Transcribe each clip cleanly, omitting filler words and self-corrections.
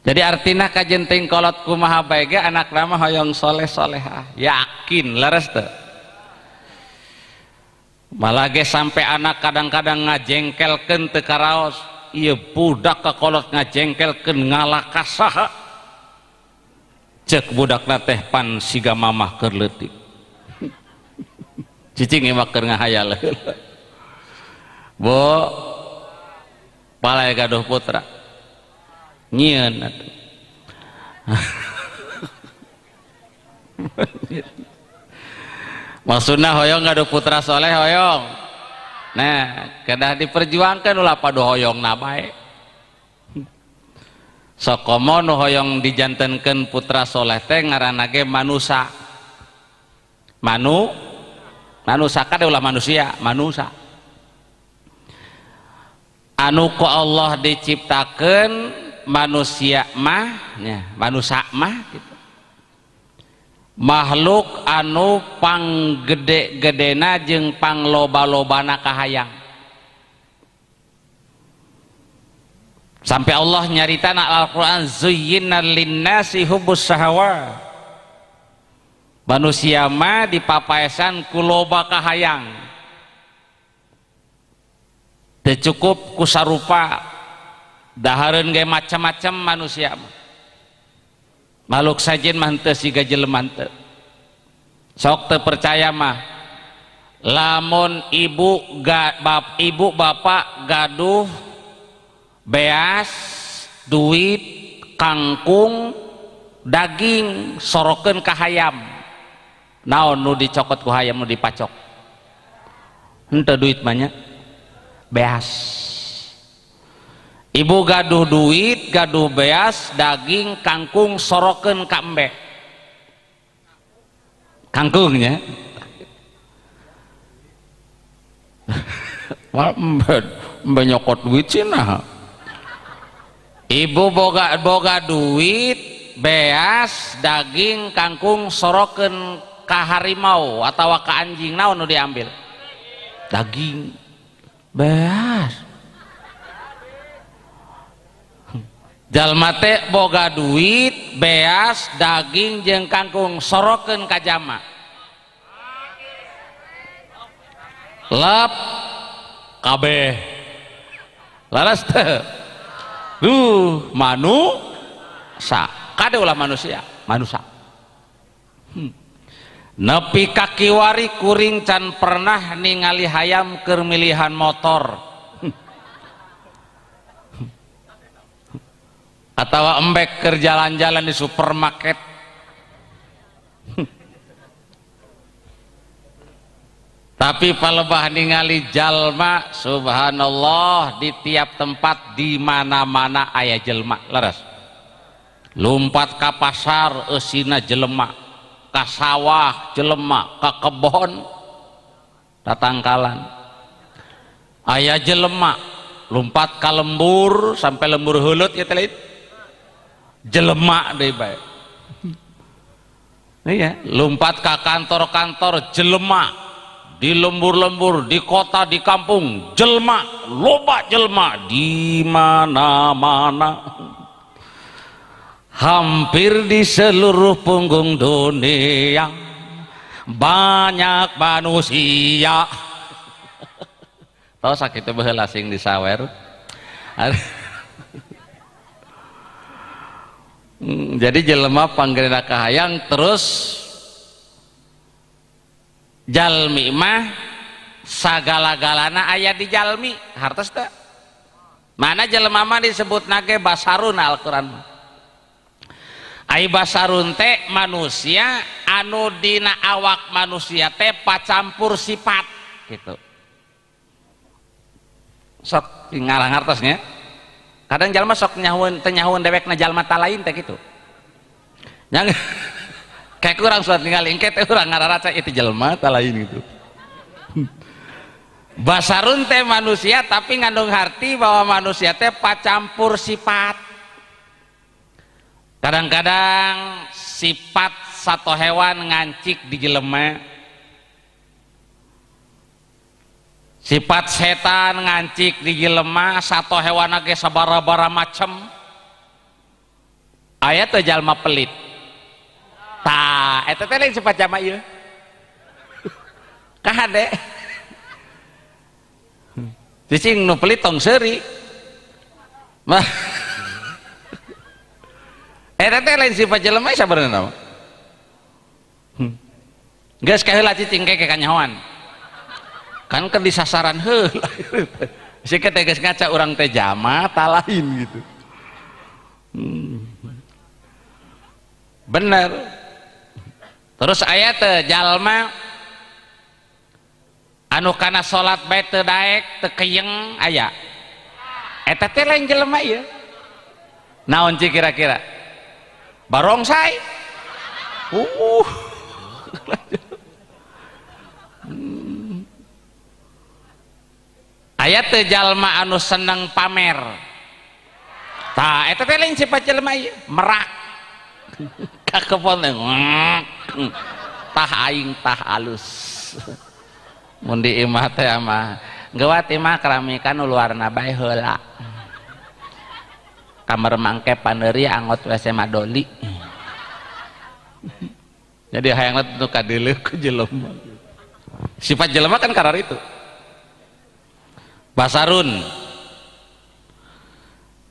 Jadi artina kajen ting kolot kumaha bae ge anakna mah hoyong soleh solehah, yakin leres teu. Malah ge sampai anak kadang-kadang ngajengkelkeun teu karaos, ieu budak ka kolot ngajengkelkeun ngalah ka saha. Ceuk budakna teh pan siga mamah keur leutik. Cicing ieu mah keur ngahayal. Bu, palai gaduh putra. Nyieun atuh. Maksudna hoyong gaduh putra soleh hoyong. Nah, kedah diperjuangkan ulah padu hoyongna bae. Sokomo nu hoyong dijantenkeun putra soleh teh ngaranna ge manusa. Manusa kade ulah manusia, manusa. Anu ku Allah diciptakeun manusia mah nya, manusa mah gitu. Makhluk anu panggede-gedena jeung pangloba-lobana kahayang. Sampai Allah nyarita na Al-Qur'an zuyyina linnasi hubbus syahawat. Manusia mah dipapaesan ku loba kahayang. Teu cukup ku sarupa, dahareun ge macam-macam manusia mah. Makhluk sajen mah henteu siga jelema henteu. Sok teu percaya mah lamun ibu ibu bapak gaduh beas, duit, kangkung, daging, sorokeun ka hayam. Naon nu dicokot ku hayam nu dipacok? Henteu duit mah nya. Beas. Ibu gaduh duit, gaduh beas, daging, kangkung, sorokeun ka embe. Kangkungnya. Wah, embe nyokot duit sih nah. Ibu boga duit, beas, daging, kangkung, sorokeun ka harimau atawa ka anjing, naon nu diambil? Daging, beas. Jalma teh boga duit, beas, daging jeung kangkung, sorokeun ka jama. Lep kabeh. Laras teu. Duh, manusa. Kade ulah manusia, manusa. Nepi ka kiwari kuring can pernah ningali hayam keur milihan motor. Atau embek keur jalan-jalan di supermarket. Tapi palebah ningali jalma, subhanallah, di tiap tempat di mana-mana aya jelma, leres. Lumpat ka pasar eusina jelema, ka sawah jelema, ka kebon tatangkalan aya jelema, lumpat ka lembur sampai lembur heuleut ya teh jelema deui bae. Iya, lumpat ka kantor-kantor jelema, di lembur-lembur, di kota, di kampung jelema, loba jelema di mana-mana. Hampir di seluruh punggung dunia banyak manusia. Tahu sakit baheula sing disawer. Jadi jelema panggerena kahayang terus jalmi mah sagala-galana aya di jalmi, hartos teu? Mana jelema mah disebut nage basarun Al-Qur'an. Ai basarun teh manusia anu dina awak manusia teh pacampur sifat gitu. Sok ngalah ngartosnya. Kadang jalma sok nyahueun teh nyahueun dewekna jalma ta lain teh gitu. Yang kayak kurang suat ningali engke teh urang ngararaca itu jelema ta lain gitu. Basarun teh manusia tapi ngandung harti bahwa manusia teh pacampur sifat. Kadang-kadang sifat satu hewan ngancik di jelema, sifat setan ngancik di jelema, satu hewan ge sabara-bara macem. Aya teh jalma pelit. Tah, eta teh lain sifat jalma ieu. Kahade. Cicing nu pelit tong seuri. Mah. Eta teh lain sifat jelema sabenerna mah. Geus kaheula cicing ke kanyahoan. Kan keur disasaran heula. Sikeun teh geus ngaca urang teh jama ta lain gitu. Bener. Terus aya teh jalma anu kana salat bae teu daek teu keyeng aya. Eta teh lain jelema ieu. Naon cik kira-kira? Barongsai. Aya teh jalma anu seneng pamer. Tah eta teh lain sifat jelema ieu, merak. Ka kebon tah aing tah alus. Mun di imah teh mah geuwat imah keramikan nu luarna bae heula. Kamar mangke paneuri angot WC madoli. Jadi hayangna nu kadeuleuh ku jelema. Sifat jelema kan karar itu. Basarun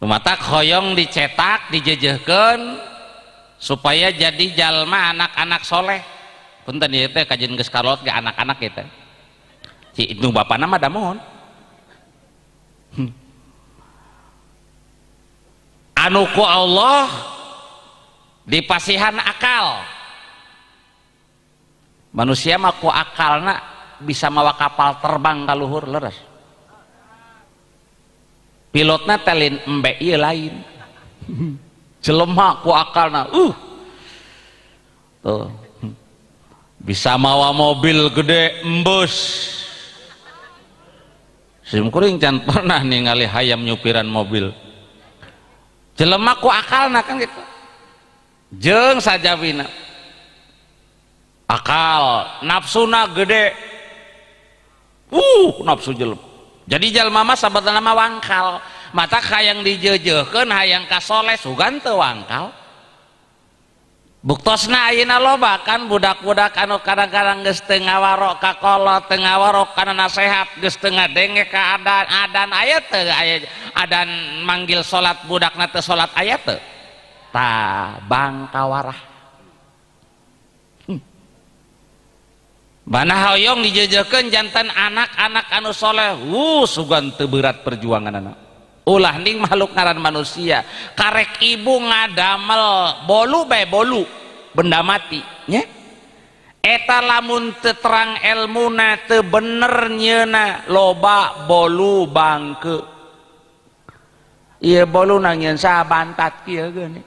lumatak hoyong dicetak dijejehkeun supaya jadi jalma anak-anak soleh. Punten ieu teh kajian geus karolot ge anak-anak ieu teh. Ci nu bapana mah da mohon. Anu ku Allah dipasihan akal. Manusia mah ku akalna bisa mawa kapal terbang ka luhur leres. Pilotna telin embe ieu lain. Jelema ku akalna tuh bisa mawa mobil gede embus. Sim kuring can pernah ningali hayam nyupiran mobil. Jelema ku akalna kan gitu. Jeung sajawina akal nafsuna gede. Nafsu jelema. Jadi jalma mah sabatna mah wangkal. Mata hayang dijejehkeun hayang ka soleh sugan teu wangkal. Buktosna ayeuna loba kan budak-budak anu kadang-kadang geus teu ngawarok ka kolot, teu ngawarok kana nasehat, geus teu ngadenge ka adan, adan aya teu aya adan manggil salat budakna teu salat aya teu. Tah bangkawarah. Bana hoyong dijejehkeun jantan anak-anak anu soleh, sugan teu berat perjuanganana. Ulah ning makhluk ngaran manusia, karek ibu ngadamel bolu bae bolu, benda mati nya. Eta lamun teu terang elmuna teu bener nyeuna loba bolu bangke. Ieu bolu nangieun saha bantat kieu geuning.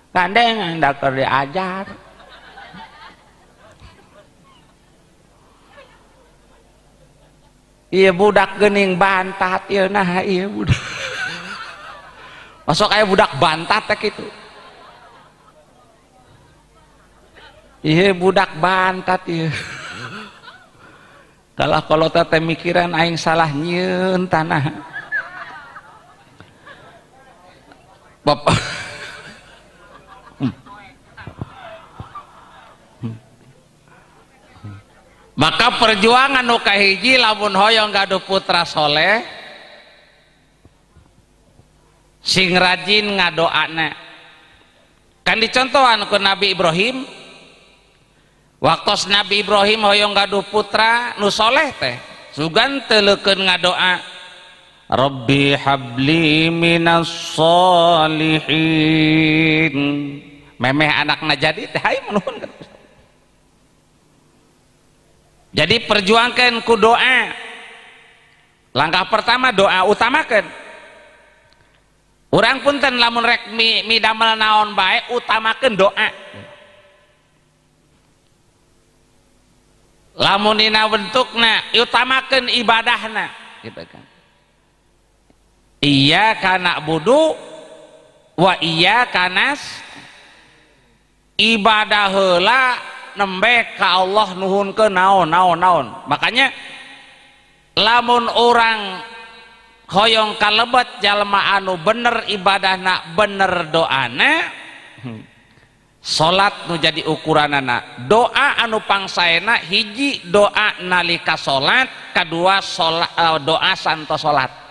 Gandeng da keur diajar. Iya budak gening bantat ieu nah ieu budak. Masuk aya budak bantat teh kitu. Iya budak bantat ieu. Kalah kalau teh mikiran aing salah nyieun tanah. Bapak Maka perjuangan nu kahiji lamun hoyong gaduh putra soleh sing rajin ngadoana. Kan dicontohan ku Nabi Ibrahim. Waktos Nabi Ibrahim hoyong gaduh putra nu soleh teh sugan teu leukeun ngadoa Rabbi habli minas solihin. Memeh anakna jadi teh hayu nuhun. Jadi perjuangkan ku doa. Langkah pertama doa utamakan. Urang punten lamun rek mi damel naon bae utamakeun doa. Lamun dina bentukna utamakeun ibadahna gitu kan. Iyyaka na'budu wa iyyaka nasta'in. Ibadah heula nembe ka Allah nuhunkeun naon naon naon. Makanya lamun orang Hoyong kalebet jalma anu bener ibadahna, bener doana. Salat nu jadi ukuranana, doa anu pangsaena hiji doa nalika salat, kadua salat, doa santo salat.